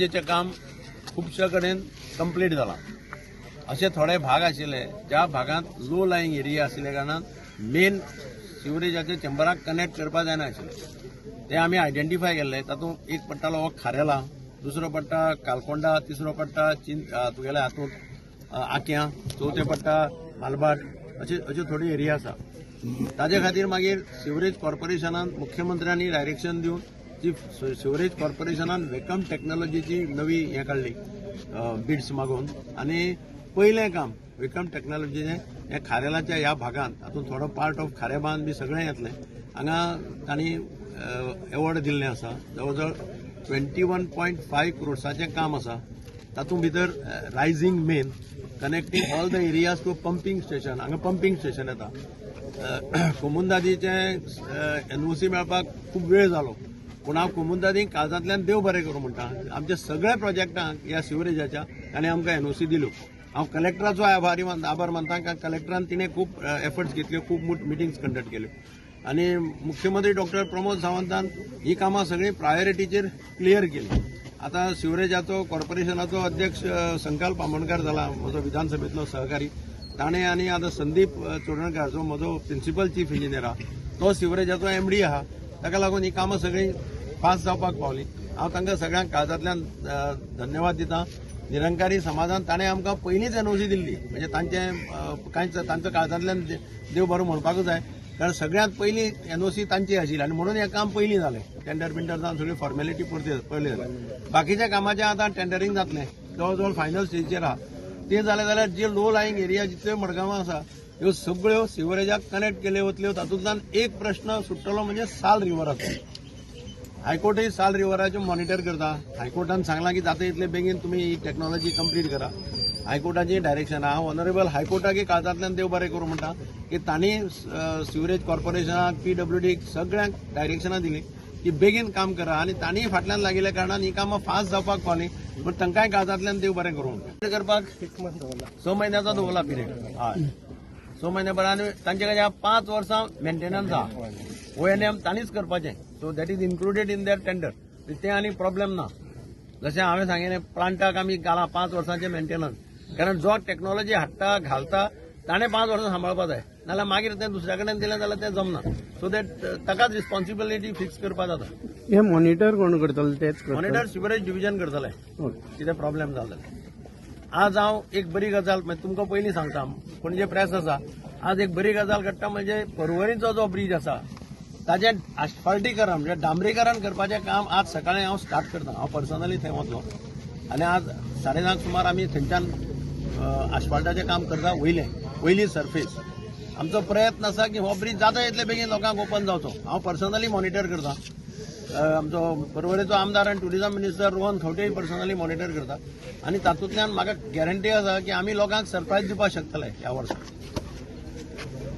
सिवरेजीचें काम खुबशे कडेन कंप्लीट जालां. अशे थोडे भाग आशिल्ले ज्या भागांत लो लाईंग एरिया आशिल्ल्या कारणान मेन सिवरेजाच्या चेंबराक कनेक्ट करपाक जायना आशिल्लें. ते आमी आयडेंटिफाय केल्ले. तातूंत एक पडटालो हो खारेला, दुसरो पडटा कालकोंडा, तिसरो पडटा तुगेल्या हातूंत आक्यां, चवथे पडटा मालभाट, अशी अश्यो थोडी एरिया आसा. ताजे खातीर मागीर सिवरेज कॉर्पोरेशनान मुख्यमंत्र्यांनी डायरेक्शन दिवन ती सिवरेज कॉर्पोरेशनान वेकम टेक्नॉलॉजीची नवी हें काडली, बिड्स मागोवन. आनी पयलें काम वेकम टेक्नॉलॉजीचें हें खारेलाच्या ह्या भागांत, तातूंत थोडो पार्ट ऑफ खारेबांद बी सगळें येतलें. हांगा तांणी एवॉर्ड दिल्लें आसा. जवळ जवळ 21.5 क्रोर्साचें काम आसा. तातूंत भितर rising main connecting all the areas to pumping station. हांगा पंपींग स्टेशन येता. कोमुंदादीचें एनओसी मेळपाक खूब वेळ जालो, पूण हांव कोमुंदादीक काळजांतल्यान देव बरें करूं म्हणटा. आमच्या सगळ्या प्रोजेक्टांक ह्या सिवरेजाच्या ताणें आमकां एनओसी दिल्यो. हांव कलेक्टराचो आभारी आभार मानता, कारण कलेक्टरान तिणें खूब एफर्ट्स घेतल्यो, खूब मिटिंग्स कंडक्ट केल्यो आनी मुख्यमंत्री डॉक्टर प्रमोद सावंतान ही कामां सगळीं प्रायोरिटीचेर क्लियर केली. आतां सिवरेजाचो कॉर्पोरेशनाचो अध्यक्ष संकल्प आमोणकार जाला, म्हजो विधानसभेंतलो सहकारी. ताणें आनी आतां संदीप चोडणकार जो म्हजो प्रिन्सिपल चीफ इंजिनियर आहा, तो सिवरेजाचो एमडी आहा. ताका लागून ही कामां सगळीं फास्ट जावपाक पावली. हांव तांकां सगळ्यांक काळजांतल्यान धन्यवाद दिता. निरंकारी समाजान ताणें आमकां पयलींच एनओसी दिल्ली, म्हणजे तांचें कांयच तांचो काळजांतल्यान देव बरो म्हणपाकूच जाय, कारण सगळ्यांत पयलीं एनओसी तांची आशिल्ली आनी म्हणून हें काम पयलीं जालें. टेंडर बिंडर जावन सगळी फॉर्मेलिटी पयली जाली. बाकीच्या कामाचें आतां टेंडरींग जातलें, जवळ जवळ फायनल स्टेजीचेर आहा. तें जालें जाल्यार जे लो लाईंग एरिया जितल्यो मडगांवां आसा ह्यो सगळ्यो सिवरेजाक कनेक्ट केल्यो वतल्यो. तातूंतल्यान एक प्रश्न सुट्टलो म्हणजे साल रिवराचो. हायकोर्टूय साल रिवराचें मॉनिटर करता. हायकोर्टान सांगलां की जाता इतले बेगीन तुमी ही टॅक्नॉलॉजी कंप्लीट करा. हायकोर्टाची डायरेक्शन. हांव ऑनरेबल हायकोर्टाक काळजांतल्यान देव बरें करूं म्हणटा की तांणी सिवरेज कॉर्पोरेशनाक, पीडब्ल्यूडीक सगळ्यांक डायरेक्शनां दिलीं की बेगीन काम करा आनी तांणी फाटल्यान लागिल्ल्या कारणान ही कामां फास्ट जावपाक पावलीं. पूण तांकांय काळजांतल्यान देव बरें करूं म्हणटा. करपाक 6 म्हयन्याचो दवरला पिरियड. हय, 6 म्हयन्या बरें. आनी तांचे कडेन 5 वर्सां मेंटेनन्स आहा. ओएनएम तांणीच करपाचें. So that is included in their tender. तें आनी प्रॉब्लेम ना. जशें हांवें सांगिल्लें, प्लांटाक आमी घालां 5 वर्सांचें मेंटेनन्स, कारण जो टॅक्नॉलॉजी हाडटा घालता ताणें 5 वर्सां सांबाळपा जाय, नाजाल्यार मागीर तें दुसऱ्या कडेन दिलें जाल्यार तें जमना. सो that ताकाच रिस्पॉन्सिबिलिटी फिक्स करपा जाता. हे मॉनिटर कोण करतले? तेच करतले? मॉनिटर सिवरेज डिविजन करतलें. कितें प्रॉब्लेम जालो जाल्यार. आज हांव एक बरी गजाल म्हणजे तुमकां पयलीं सांगता, पणजे प्रेस आसा, आज एक बरी गजाल घडटा म्हणजे परवरीचो जो ब्रीज आसा ताजें आस्फाल्टीकरण म्हणजे डांबरीकरण करपाचें काम आज सकाळीं हांव स्टार्ट करता. हांव पर्सनली थंय वतलो आनी आज 9:30 सुमार आमी थंयच्यान आस्फाल्टाचें काम करता. वयली सरफेस. आमचो प्रयत्न आसा की हो ब्रीज जाता इतले बेगीन लोकांक ओपन जावचो. हांव पर्सनली मॉनिटर करता. आमचो परवरीचो आमदार आनी टुरिझम मिनिस्टर रोहन खंवटेय पर्सनली मॉनिटर करता आनी तातूंतल्यान म्हाका गॅरंटी आसा की आमी लोकांक सरप्रायज दिवपाक शकतले ह्या वर्सा.